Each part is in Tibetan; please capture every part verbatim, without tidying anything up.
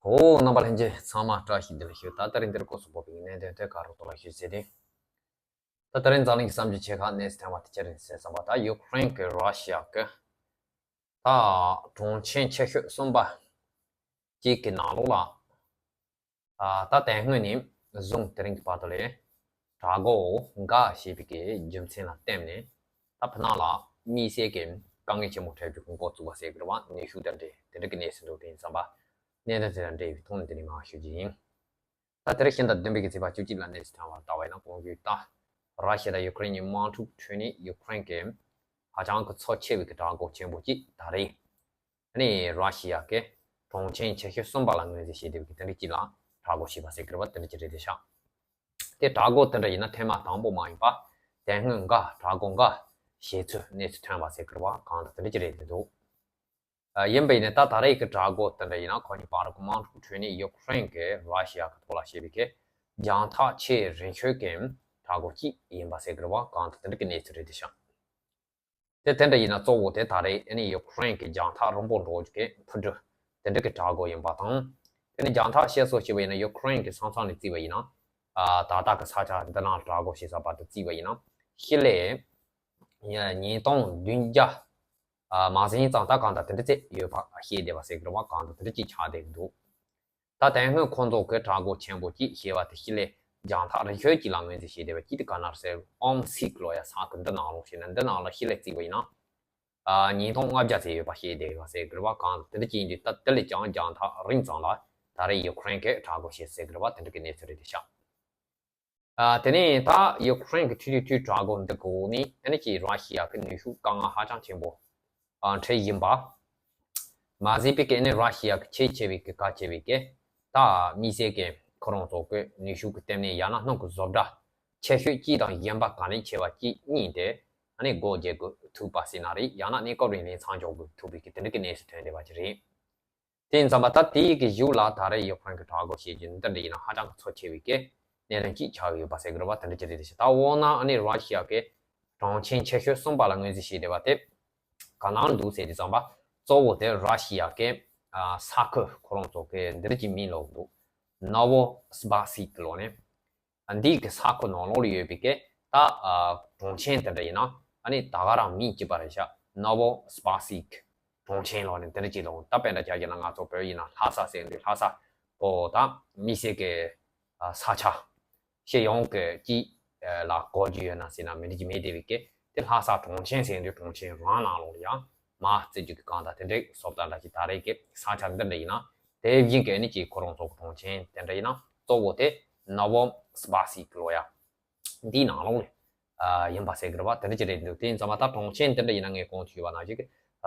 འོ། རྣམ་པ་ལྷན་རྒྱས་ཚང་མ་བཀྲ་ཤིས་བདེ་ལེགས་ཞུ། ད་ད་རིང་འདིར་སྐོར་སོགས་པོ་པའི་གནད་དོན་དེ་ག་རུ་ཐོག་ལ་ཞུ་ཟེར་ཏེ། ད་ད་རིང་འཛམ་གླིང་གི་བསམ་རྒྱུ་ཆེ་ཁག་གནས་སུ་ཐོན་པ་དེ་ཅི་རེད་ཟེར་བསམ་པ། ད་ཡུ་ཀེ་རེན་གྱི་ར་ཤི་ཡ་གི་ད་གྲོང་ཁྱེར་ཆེ་ཤོས་གསུམ་པ་གཅིག་གི་ནང་ལོགས་ལ། ཨ། ད་དེ་སྔོན་ནས་བཟུང་དེ་རིང་གི་བར་དུ་ལས་དྲག་རྒོལ་འགའ་བྱས་པའི་གི་རྒྱུ་མཚན་ལ་བརྟེན་ནས། ད་ཕ་ནང་ལ་དམིགས་བསལ་གྱི་དཀའ་ངལ་ཆེན་པོ་འཕྲད་རྒྱུ་གི་འགོ་བཙུགས་པ་ཟེར་དགོས་རེད་བ། ནུས་ཤུགས་དང་འབྲེལ་དེ་འདྲ་གི་གནས་སུ་འདུག་དེ་ཡིན་ཙང་པ་གནད་དོན་དེ་དང་འབྲེལ་བའི་ཐོག་ནས་དེ་ནས་མར་ཞུ་རྒྱུ་ཡིན། ད་དེ་རིང་ཕྱི་ཟླ་བདུན་པའི་གི་ཚེས་པ་བཅུ་གཅིག་ལ་གནས་སུ་ཐོན་པ་ལྟ་བ་ཡིན་ན། གོང་གི་ད་ར་ཤི་ཡ་དང་ཡུ་ཀེ་རེན་གཉིས་དམག་འཁྲུག་འཕྲད་ནས་ཡུ་ཀེ་རེན་གྱི་ཧ་ཅང་གི་ཚབས་ཆེ་བའི་གི་དྲག་རྒོལ་ཆེན་པོ་གཅིག་ད་རེས། ཨ་ནི་ར་ཤི་ཡ་གི་གྲོང་ཁྱེར་ཆེ་ཤོས་གསུམ་པ་ལ་ངོས་འཛིན་བྱས་བསྡད་པའི་དེ་འདྲ་གཅིག་ལ་དྲག་རྒོལ་བྱས་པ་ཟེར་གི་རེད་བ། དེ་འདྲ་གཅིག་རེད་དེ་ཤག་དེ་དྲག་རྒོལ་དེ་འདྲ་ཡིན་ན་ཐེངས་མ་དང་པོ་མ་ཡིན་པ། དེ་སྔོན་འགའ་དྲག་རྒོལ་འགའ་བྱས་ཚུལ་གནས་ཚུལ་ཐོན་པ་ཟེར་གི་རེད་བ། གང་ལྟར་དེ་འདྲ་གཅིག་རེད་དེ་འདུག་ཨ། ཡིན་པ་ཡིན་ན་ད་ད་རེས་ཀྱི་དྲག་རྒོལ་དེ་འདྲ་ཡིན་ན་ཁོ་གཉིས་བར་གྱི་དམག་འཁྲུག་འཕྲད་ནས་ཡུ་ཀེ་རེན་གྱིས་ར་ཤི་ཡ་གི་ཐོག་ལ་བྱས་པའི་གི་རྒྱང་ཐག་ཆེས་རིང་ཤོས་ཀྱི་དྲག་རྒོལ་གཅིག་ཡིན་པ་ཟེར་གི་རེད་བ། གང་ལྟར་དེ་འདྲ་གི་གནས་ཚུལ་རེད་དེ་ཤག་དེ་དེ་འདྲ་ཡིན་ན་གཙོ་བོ་དེ་ད་རེས་ཨ་ནི་ཡུ་ཀེ་རེན་གྱི་རྒྱང་ཐག་རིང་པོ་འགྲོ་རྒྱུ་གི་འཕུར་གྲུ་དེ་འདྲ་གི་དྲག་རྒོལ་ཡིན་པ་དང་། དེ་ནི་རྒྱང་ཐག་བཤད་སྲོལ་བྱས་པ་ཡིན་ན་ཡུ་ཀེ་རེན་གྱི་ས་མཚམས་ནས་བརྩིས་པ་ཡིན་ན། ཨ། ད་ལྟ་གི་ས་ཆ་འདི་ནང་དྲག་རྒོལ་བྱེད་ས་བར་དུ་བརྩིས་པ་ཡིན་ན། ཤི་ལེ་ཉིས་སྟོང་བདུན་བརྒྱ། ཨ། མ་ཟིན་ཙང་ད་གང་ལྟར་དེ་འདྲ་ཚད་ཡོད་པ་ཤེས་བསྡད་པ་ཟེར་གི་རེད་བ། གང་ལྟར་དེ་འདྲ་ཅིག་ཆགས་བསྡད་ཀྱི་འདུག་ད་དེ་སྔོན་ཁོང་ཚོ་གི་དྲག་རྒོལ་ཆེན་པོ་གཅིག་ཞེས་པ་དེ་ཤི་ལེ་རྒྱང་ཐག་རིང་ཤོས་གཅིག་ལ་ངོས་འཛིན་བྱས་བསྡད་པ་གཅིག་དེ་ག་ན་རེད་ཟེར། ཨོམ་སིག་ལོ་ཡ་ས་ཁུལ་འདི་ནང་ལོགས་ཤིག་ན། འདི་ནང་ལ་ཤི་ལེ་བརྩིས་པ་ཡིན་ན། ཨ། ཉིས་སྟོང་ལྔ་བརྒྱ་ཙམ་ཡོད་པ་ཤེས་བསྡད་ཡོད་པ་ཟེར་གི་རེད་བ། གང་དེ་འདྲ་ཅིག་ཡིན་དུས་ད་དེ་ལས་ཀྱང་རྒྱང་ཐག་རིང་ཙང་ལ་ད་རེས་ཡུ་ཀེ་རེན་གྱིས་དྲག་རྒོལ་བྱས་ཟེར་གི་རེད་བ། དེ་འདྲ་གི་གནས་ཚུལ་རེད་དེ་ཤག་ཨ། དེ་ནས་ད་ཡུ་ཀེ་རེན་གྱི་ཐུག་ཐུག་ཐུག་དྲག་རྒོལ་འདི་གོ་ནས་ཨ་ནི་ཅིག་ར་ཤི་ཡ་གི་ནུས་ཤུགས་དཀའ་ངལ་ཧ་ཅང་ཆེན་པོ་ཨ་འཕྲད་ཡིན་པ། མ་ཟད་པའི་གི་ཨ་ནི་ར་ཤི་ཡ་གི་ཆེས་ཆེ་བའི་གི་གལ་ཆེ་བའི་གི་ད་དམིགས་བསལ་གི་ཁོ་རང་ཚོ་གི་ནུས་ཤུགས་ཀྱི་ལྟེ་གནས་ཡང་ན་སྣུམ་གྱི་བཟོ་གྲྭ་ཆེ་ཤོས་གཅིག་དང་གཞན་པ་ག་ནས་ཆེ་བ་གཅིག་གཉིས་དེ་ཨ་ནི་སྒོ་འབྱེད་དགོས་ཐུག་པ་ཟེར་ན་རེད། ཡང་ན་གནས་སྐབས་རིང་ལ་མཚམས་འཇོག་དགོས་ཐུག་པའི་གི་དེ་འདྲ་གི་གནས་སུ་ཐོན་བསྡད་པ་ཅིག་རེད། དེ་ཡིན་ཙང་པ་ད་དེའི་གི་གཞུག་ལ་ད་རེས་ཡུ་ཀེ་རེན་གྱི་དྲག་རྒོལ་བྱེད་རྒྱུ་འདི་འདྲ་ཡིན་ན་ཧ་ཅང་གི་ཚབས་ཆེ་བའི་གི་གནད་དོན་གཅིག་ཆགས་ཡོད་པ་ཟེར་གི་རེད་བ། དེ་འདྲ་ཅིག་རེད་དེ་ཤག་ད་འོ་ན་ཨ་ནི་ར་ཤི་ཡ་གི་གྲོང་ཁྱེར་ཆེ་ཤོས་གསུམ་པ་ལ་ངོས་འཛིན་བྱས་བསྡད་པ་དེ་ག་ནང་འདུག་ཟེར་དུས་ཙམ་པ། གཙོ་བོ་དེ་ར་ཤི་ཡ་གི་ཨ་ས་ཁུལ་ཁོ་རང་ཚོ་གི་འདི་འདྲ་ཅིག་མིང་ལོག་འདུག་ནོ་ཝོ་སི་བྷ་སི་ཀི་ལོ་ནས། འདི་གི་ས་ཁུལ་ནང་ལོགས་ལ་ཡོད་པའི་གི་ད་ཨ་གྲོང་ཁྱེར་དེ་འདྲ་ཡིན་ན་ཨ་ནི་ད་ག་རང་མིང་གཅིག་པ་རེད་ཤག་ནོ་ཝོ་སི་བྷ་སི་ཀི་གྲོང་ཁྱེར་ལོ་ནས་དེ་འདྲ་ཅིག་ལོ། ད་དཔེར་ན་ཆ་བཞག་ན་ང་ཚོ་བོད་ཡིན་ན་ལྷ་ས་ཟེར་འདུག་ལྷ་ས་གོ་ད་དམིགས་བསལ་གི་ཨ་ས་ཆ་སྤྱི་ཡོངས་ཀྱི་སྤྱི་ལ་གོ་རྒྱུ་ཡོད་ན་ཟེར་ན་མི་འདྲ་ཅིག་མེད་བསྡད་པའི་གི་དེ་ལྷ་ས་གྲོང་ཁྱེར་ཟེར་འདུག་གྲོང་ཁྱེར་རང་ནང་ལོགས་ལ་ཡང་མ་བརྩི་རྒྱུ་གི་གང་ལྟར་དེ་འདྲའི་བཟོ་ལྟ་འདྲ་ཅིག་ད་རེས་ཀྱི་ས་ཆ་འདི་འདྲ་ཡིན་ན་དེ་བཞིན་གི་ཨ་ནི་ཅིག་ཁོ་རང་ཚོ་གི་གྲོང་ཁྱེར་དེ་འདྲ་ཡིན་ན་གཙོ་བོ་དེ་ནོ་ཝོ་སི་བྷ་སི་ཀི་ལོ་ཡ་འདིའི་ནང་ལོགས་ལ་ཨ་ཡིན་པ་ཟེར་གི་རེད་བ། དེ་འདྲ་ཅིག་རེད་འདུག་དེ་ཡིན་ཙང་མ་ད་གྲོང་ཁྱེར་དེ་འདྲ་ཡིན་ན་ངས་གོང་དུ་ཞུས་པ་ནང་བཞིན་གི་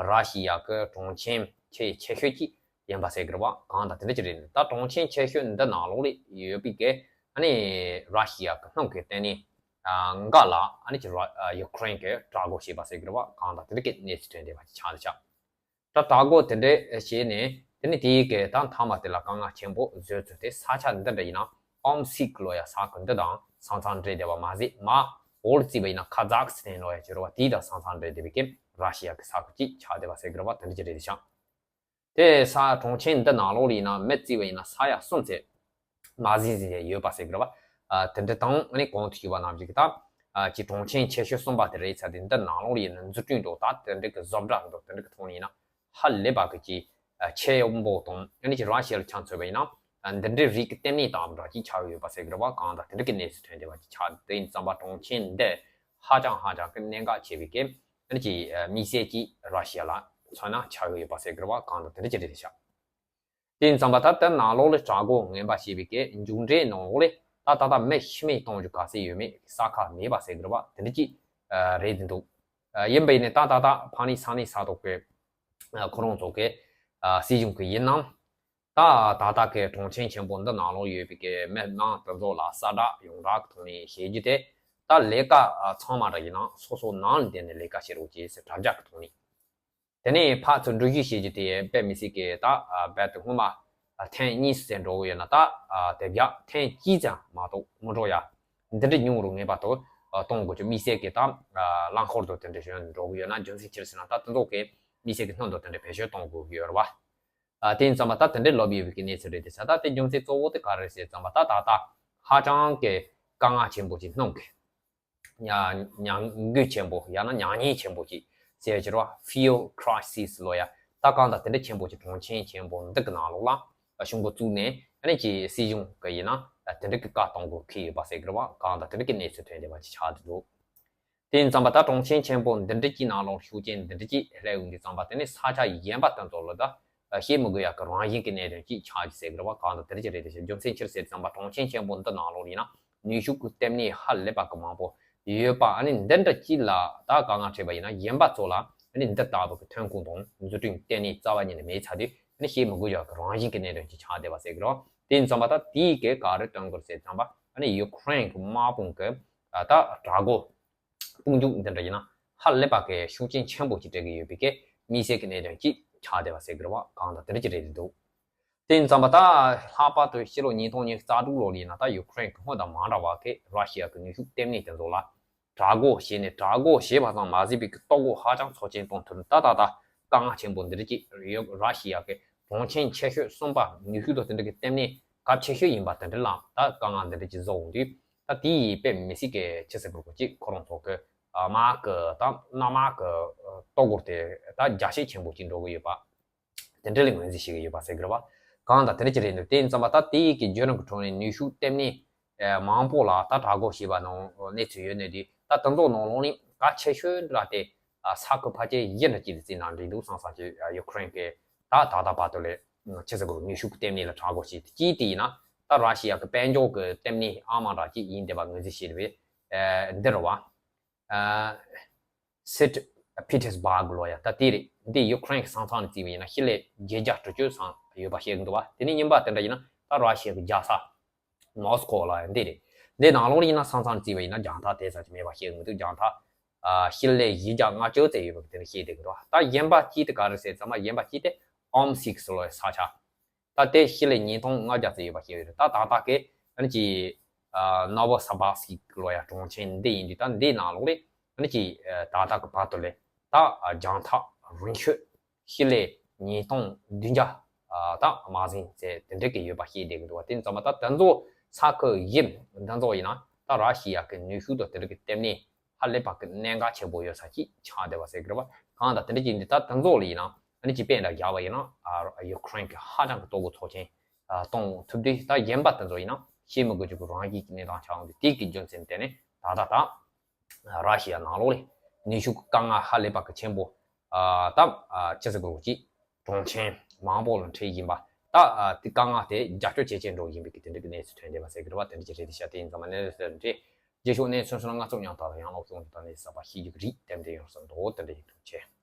ར་ཤི་ཡ་གི་གྲོང་ཁྱེར་ཆེས་ཆེ་ཤོས་ཅིག་ཡིན་པ་ཟེར་གི་རེད་བ། གང་ལྟར་དེ་འདྲ་ཅིག་རེད་འདུག་ད་གྲོང་ཁྱེར་ཆེ་ཤོས་འདི་ནང་ལོགས་ལ་ཡོད་པའི་གི་ཨ་ནི་ར་ཤི་ཡ་གི་སྣུམ་གི་ལྟེ་གནས་ཨ་འགའ་ལ་ཨ་ནི་ཅིག་ར་ཡུ་ཀེ་རེན་གི་དྲག་རྒོལ་བྱས་པ་ཟེར་གི་རེད་བ། གང་ལྟར་དེ་འདྲ་གི་གནས་ཚུལ་ཐོན་བསྡད་པ་ཅིག་ཆགས་འདུག་ཤག་ད་དྲག་རྒོལ་དེ་འདྲ་བྱས་ནས་དེ་ནི་དེའི་གི་ད་མཐའ་མ་དེ་ལ་དཀའ་ངལ་ཆེན་པོ་བཟོས་ཚུལ་དེ་ས་ཆ་འདི་འདྲ་ཡིན་ན་ཨོམ་སིག་ལོ་ཡ་ས་ཁུལ་འདི་དང་ས་མཚམས་འབྲེལ་བསྡད་པ་མ་ཟད། མ་འོག་ལ་བརྩིས་པ་ཡིན་ན་ཁ་ཛག་སི་ཐན་ལོ་ཡ་ཅིག་རེད་བ། དེའི་དང་ས་མཚམས་འབྲེལ་བསྡད་པའི་གི་ར་ཤི་ཡ་གི་ས་ཁུལ་གཅིག་ཆགས་བསྡད་པ་ཟེར་གི་རེད་བ། དེ་འདྲ་ཅིག་རེད་ཤག་དེ་ས་གྲོང་ཁྱེར་འདི་ནང་ལོགས་ལ་ཡིན་ན་མི་བརྩིས་པ་ཡིན་ན་ས་ཡ་གསུམ་ཙམ་མ་ཟིན་ཟིན་ཡ་ཡོད་པ་ཟེར་གི་རེད་བ། ཨ་དེ་འདྲ་དང་ཨ་ནི་གོང་དུ་ཞུས་པ་ནང་བཞིན་གི་ད་ཨ་ཅིག་གྲོང་ཁྱེར་ཆེ་ཤོས་གསུམ་པ་དེ་རེད་ཚར་དུས་འདི་ནང་ལོགས་ལ་ཡིན་ན་འཛུགས་སྐྲུན་འགྲོ་ད་དེ་འདྲ་གི་བཟོ་གྲྭ་འདུག་དེ་འདྲ་གི་ཐོག་ནས་ཡིན་ན་ཧ་ལས་པ་གི་ཅིག་ཨ་ཆེན་པོ་དང་ཨ་ནི་ཅིག་ར་ཤི་ཡ་ལ་ཆ་མཚོན་པ་ཡིན་ན་ཨ་འདི་འདྲའི་རིགས་ཀྱི་ལྟེ་གནས་དང་འདྲ་ཅིག་ཆགས་ཡོད་པ་ཟེར་གི་རེད་བ། གང་ལྟར་དེ་འདྲ་གི་གནས་སུ་ཐོན་བསྡད་པ་ཅིག་ཆགས། དེ་ཡིན་ཙང་པ་གྲོང་ཁྱེར་འདི་ཧ་ཅང་ཧ་ཅང་གི་གནད་འགག་ཆེ་བའི་གི་ཨ་ནི་ཅིག་ཨ་དམིགས་བསལ་གྱིས་ར་ཤི་ཡ་ལ་མཚོན་ན་ཆགས་ཡོད་པ་ཟེར་གི་རེད་བ། གང་ལྟར་དེ་འདྲ་ཅིག་རེད་ཤག་དེ་ཡིན་ཙང་པ་ད་ལྟ་ནང་ལོགས་ལ་དྲག་རྒོལ་ངན་པ་བྱས་པའི་གི་མཇུག་འབྲས་ནང་ལོགས་ལ་ད་ད་ལྟ་མི་ཤི་རྨས་གཏོང་རྒྱུ་ག་ཚད་ཡོད་མེད་གསལ་ཁ་མེད་པ་ཟེར་གི་རེད་བ། དེ་འདྲ་ཅིག་ཨ་རེད་འདུག་ཨ་ཡིན་པ་ཡིན་ནའི་ད་ད་ལྟ་ཕ་ནི་ས་གནས་ས་ཐོག་གི་ཨ་ཁོ་རང་ཚོ་གི་ཨ་སྲིད་གཞུང་གི་ཡིན་ནའང་ད་ད་ལྟ་གི་གྲོང་ཁྱེར་ཆེན་པོ་འདི་ནང་ལོགས་ཡོད་པའི་གི་མི་མང་དེ་ཚོ་ལ་གསལ་བསྒྲགས་ཡོངས་གྲགས་ཀྱི་ཐོག་ནས་བྱེད་རྒྱུ་དེ་ད་ལས་ཀ་ཨ་ཚང་མ་འདྲ་ཡིན་ནའང་སོ་སོ་ནང་ལ་བསྡད་ནས་ལས་ཀ་བྱེད་རོགས་གྱིས་ཟེར་དྲ་རྒྱ་གི་ཐོག་ནས། དེ་ནས་ཕར་ཚུར་འགྲུལ་བཞུད་བྱེད་རྒྱུ་དེ་དཔེ་མི་སྲིད་ཀྱི་ད་ཨ་རྦད་དེ་སྔོན་མ་ཨ་ཐེངས་གཉིས་སུ་ཙམ་འགྲོ་གི་ཡོད་ན་ད་ཨ་དེ་བཞག་ཐེངས་གཅིག་ཙམ་མ་གཏོགས་མི་འགྲོ་ཡ། འདི་འདྲ་ཉུང་རུ་ངེས་པར་དུ་ཨ་གཏོང་དགོས་ཀྱི་དམིགས་བསལ་གྱི་ད་ཨ་རླངས་འཁོར་དུ་དེ་འདྲ་ཞོན་འགྲོ་གི་ཡོད་ན། རྒྱུ་མཚན་ཅི་རེད་ཟེར་ན་ད་དེ་ཚོ་གི་དམིགས་བསལ་གྱི་སྣུམ་དུ་དེ་འདྲ་བེད་སྤྱོད་གཏོང་དགོས་ཀྱི་ཡོད་རེད་བ། ཨ་དེ་ཡིན་ཙམ་པ་ད་དེ་འདྲའི་ལབ་ཡོད་པའི་གི་གནས་ཚུལ་རེད་དེ། ས་ད་དེ་རྒྱུ་མཚན་གཙོ་བོ་དེ་ག་རེ་རེད་ཟེར་ཙམ་པ་ད་ད་ལྟ་ཧ་ཅང་གི་དཀའ་ངལ་ཆེན་པོ་ཅིག་སྣང་གི། ཉ་ཉ་འགུལ་ཆེན་པོ་ཡང་ན་མྱ་ངན་ཆེན་པོ་ཅིག་ཟེར་གྱི་རེད་བ། Fuel Crisis ལོ་ཡ། ད་གང་ལྟར་དེ་འདྲ་ཆེན་པོ་ཅིག་གྲོང་ཁྱེར་ཆེན་པོ་འདི་གི་ནང་ལོགས་ལ་གཞུང་འགོ་བཙུགས་ནས་ཨ་ནི་ཅིག་སྲིད་གཞུང་གི་ཡིན་ན་དེ་འདྲ་གི་བཀའ་གཏོང་དགོས་ཁེལ་ཡོད་པ་ཟེར་གྱི་རེད་བ། གང་ལྟར་དེ་འདྲ་གི་གནས་ཚུལ་ཐོན་བསྡད་པ་ཅིག་ཆགས་བསྡད་འདུག་དེ་ཡིན་ཙམ་པ་ད་གྲོང་ཁྱེར་ཆེན་པོ་འདི་འདྲ་གི་ནང་ལོགས་ཤུགས་རྐྱེན་འདི་འདྲ་གི་སླེབས་ཡོང་དུས་ཙམ་པ་དེ་ནི་ས་ཆ་གཞན་པ་དེ་ཚོ་ལ་ད་ཤེས་མི་དགོས་ཡག་གི་རང་བཞིན་གྱི་གནད་དོན་ཅིག་ཆགས་ཀྱི་ཟེར་གྱི་རེད་བ། གང་ལྟར་དེ་འདྲ་ཅིག་རེད་དེ། རྒྱུ་མཚན་ཅི་རེད་ཟེར་ཙམ་པ་གྲོང་ཁྱེར་ཆེན་པོ་འདི་ནང་ལོགས་ཡིན་ན་ནུས་ཤུགས་ཀྱི་ལྟེ་གནས་ཧ་ལས་པ་གི་མང་པོ་ཡོད་པ། ཨ་ནི་འདི་འདྲ་ཅིག་ལ་ད་དཀའ་ངལ་འཕྲད་པ་ཡིན་ན་གཞན་པ་ཚོ་ལ་ཨ་ནི་འདི་ལྟ་བུ་གི་ཐོན་ཁུངས་དང་འཛུགས་སྐྲུན་ལྟེ་གནས་རྩ་བ་ཉིད་ནས་མེད་ཚར་དུས་ཨ་ནི་ཤེས་མི་དགོས་ཡག་གི་རང་བཞིན་གྱི་གནད་དོན་ཅིག་ཆགས་བསྡད་པ་ཟེར་གྱི་རེད་བ། དེ་ཡིན་ཙམ་པ་ད་དེའི་གེ་ག་རེ་སྟོན་དགོས་ཟེར་ཙམ་པ་ཨ་ནི་ཡུ་ཀེ་རེན་གྱི་དམག་དཔུང་གི་ད་དྲག་རྒོལ་དཔུང་འཇུག་འདི་འདྲ་ཡིན་ན་ཧ་ལས་པ་གི་ཤུགས་རྐྱེན་ཆེན་པོ་ཅིག་སྤྲད་ཀྱི་ཡོད་པའི་གི་དམིགས་བསལ་གྱི་གནད་དོན་ཅིག་ཆགས་བསྡད་པ་ཟེར་གྱི་རེད་བ། གང་ལྟར་དེ་འདྲ་ཅིག་རེད་འདུག་དེ་ཡིན་ཙམ་པ་ད་ལྷག་པར་དུ་ཕྱི་ལོ་ཉིས་སྟོང་ཉི་ཤུ་རྩ་དྲུག་ལོ་ལ་ཡིན་ན་ད་ཡུ་ཀེ་རེན་གྱི་སྔོན་དང་མ་འདྲ་བ་གི་ར་ཤི་ཡ་གི་ནུས་ཤུགས་ལྟེ་གནས་དེ་ཚོ་ལ་དྲག་རྒོལ་བྱས་ནས། དྲག་རྒོལ་བྱས་པ་ཙམ་མ་ཟད་པའི་གི་ལྟོ་གོས་ཧ་ཅང་ཚོགས་ཆེན་གཏོང་ཐུབ་ནས། ད་ད་ད་དཀའ་ངལ་ཆེན་པོ་འདི་འདྲ་ཅིག་ཡོད། ར་ཤི་ཡ་གི་གྲོང་ཁྱེར་ཆེ་ཤོས་གསུམ་པ་ནུས་ཤུགས་དང་དེ་འདྲ་གི་ལྟེ་གནས་གལ་ཆེ་ཤོས་ཡིན་པ་དེ་འདྲ་ལ་ད་དཀའ་ངལ་འདི་འདྲ་ཅིག་བཟོ་འོང་དུས་ད་དེ་ཡིས་དཔེ་མི་སྲིད་ཀྱི་ཅི་ཟེར་དགོས་རེད་ཅིག་ཁོ་རང་ཚོ་གི་དམག་གི་ད་གནམ་དམག་གི་ལྟོ་གོས་དེ་ད་རྒྱ་ཆེ་ཆེན་པོ་ཅིག་འགྲོ་གི་ཡོད་པ། དེ་འདྲ་ལ་ངོས་འཛིན་བྱེད་ཀྱི་ཡོད་པ་ཟེར་གྱི་རེད་བ། གང་ལྟར་དེ་འདྲ་ཅིག་རེད་འདུག་དེ་ཡིན་ཙམ་པ་ད་དེ་ཡི་གི་བརྒྱུད་རིམ་གྱི་ཁྲོད་ནས་ནུས་ཤུགས་ལྟེ་གནས་མང་པོ་ལ་ད་དྲག་རྒོལ་བྱས་པ་ནང་གནས་ཚུལ་ཡོད་ནས་དུས། ད་དེ་ཚོ་ནང་ལོགས་ནས་གལ་ཆེ་ཤོས་འདྲ་དེ་ས་ཁུལ་ཕལ་ཆེར་བཞི་འདྲ་ཅིག་ལ་བརྩིས་ན་འགྲིག་འདུག་བསམ་བསམ་གྱི། ཡུ་ཀེ་རེན་གྱི་ད་ད་ལྟ་བར་དུ་ལ་ཅི་ཟེར་དགོས་རེད། ནུས་ཤུགས་ལྟེ་གནས་ལ་དྲག་རྒོལ་བྱས་ཏེ། གཅིག་དེ་ཡིན་ན་ད་ར་ཤི་ཡ་གི་དཔལ་འབྱོར་གྱི་ལྟེ་གནས་ཨ་མ་འདྲ་ཅིག་ཡིན་བསྡད་པ་ངོས་འཛིན་བྱས་པའི་འདི་རེད་བ། སེན་ཊི་པི་ཊར་སྦག་ལོ་ཡ། ད་དེ་རེད། འདི་ཡུ་ཀེ་རེན་གྱི་ས་མཚམས་ནས་བརྩིས་པ་ཡིན་ན་ཞི་ལི་བརྒྱད་བརྒྱ་དྲུག་ཅུ་ཙམ་ཡོད་པ་ཤེས་ཀྱི་འདུག་བ། དེ་ནས་གཉིས་པ་དེ་འདྲ་ཡིན་ན་ད་ར་ཤི་ཡ་གི་རྒྱལ་ས་མོ་སི་ཀོ་ལོ་ཡ་འདི་རེད། འདི་ནང་ལོགས་ལ་ཡིན་ན་ས་མཚམས་ནས་བརྩིས་པ་ཡིན་ན་རྒྱང་ཐག་དེ་ཙམ་ཅིག་མེད་པ་ཤེས་ཀྱི་མི་འདུག་རྒྱང་ཐག་ཨ་ཞི་ལི་བཞི་བརྒྱ་ལྔ་བཅུ་ཙམ་ཡོད་པ་དེ་འདྲ་ཤེས་བསྡད་ཀྱི་འདུག་ད་གཞན་པ་གཅིག་དེ་ག་རེ་ཟེར་ཙམ་པ་གཞན་པ་གཅིག་དེ་ཨོམ་སིག་ལོ་ཡ་ས་ཆ། ད་དེ་ཞི་ལི་ཉིས་སྟོང་ལྔ་བརྒྱ་ཙམ་ཡོད་པ་ཤེས་ཡོད་རེད། ད་ད་ལྟ་གི་ཨ་ནི་ཅི་ཨ་ནོ་བོ་སི་བར་སི་ཀི་ལོ་ཡ་གྲོང་ཁྱེར་འདི་ཡིན་དུས། ད་འདིའི་ནང་ལོགས་ལ་ཨ་ནི་ཅི་ཨ་ད་ལྟ་གི་བར་དུ་ལ་ད་ཨ་རྒྱང་ཐག་རིང་ཤོས་ཞི་ལི་ཉིས་སྟོང་བདུན་བརྒྱ་ཨ་ད་མ་ཟིན་ཚད་དེ་འདྲ་གི་ཡོད་པ་ཤེས་བསྡད་ཀྱི་འདུག་བ། དེ་ཙམ་པ་ད་དེ་ཚོ་ས་ཁུལ་བཞི་འདི་ཚོ་ཡིན་ན་ད་ར་ཤི་ཡ་གི་ནུས་ཤུགས་དང་དེ་འདྲ་གི་ལྟེ་གནས་ཧ་ལས་པ་གི་གནད་འགག་ཆེན་པོ་ཡོད་ས་ཅིག་ཆགས་བསྡད་པ་ཟེར་གི་རེད་བ། གང་ལྟར་དེ་འདྲ་ཅིག་འདི་ད་དེ་ཚོ་ལ་ཡིན་ན་ཨ་ནི་ཅིག་དཔེ་འདྲ་རྒྱག་པ་ཡིན་ན་ཨ་ཡུ་ཀེ་རེན་གྱི་ཧ་ཅང་གི་ལྟོ་གོས་ཚོགས་ཆེན་ཨ་གཏོང་ཐུབ་དུས། ད་གཞན་པ་དེ་ཚོ་ཡིན་ན་ཤེས་མི་དགོས་རྒྱུ་གི་རང་བཞིན་གྱི་གནས་སྟངས་ཆགས་འོང་དུས། དེ་གི་རྒྱུ་མཚན་དེ་ནས་ད་ད་ད་ར་ཤི་ཡ་ནང་ལོགས་ལ་ནུས་ཤུགས་དཀའ་ངལ་ཧ་ལས་པ་གི་ཆེན་པོ་ཨ་ད་ཨ་ཅི་ཟེར་དགོས་རེད་ཅིག་གྲོང་ཁྱེར་མང་པོ་ལ་འཕྲད་བཞིན་པ། ད་ཨ་དེ་དཀའ་ངལ་དེ་རྒྱ་སྐྱོར་བྱེད་ཆེད་འགྲོ་བཞིན་པའི་གི་དེ་འདྲ་གི་གནས་ཚུལ་ཐོན་བསྡད་པ་ཟེར་གི་རེད་བ། དེ་འདྲ་ཅིག་རེད་དེ་ཤག་དེ་ཡིན་ཙང་མ་གནས་ཚུལ་འདི་རྗེས་ཕྱོགས་གནས་ཚུལ་སོང་ན་ང་ཚོ་མཉམ་དུ་ཡང་ལོག་ཤོག་འདི་དང་ནས་གསར་པ་ཤེས་རྒྱུ་གི་རིགས་ཏན་ཏན་ཡོང་བསམ་འདུག་དེ་འདྲ་ཡིན་ཐུགས་རྗེ་ཆེ།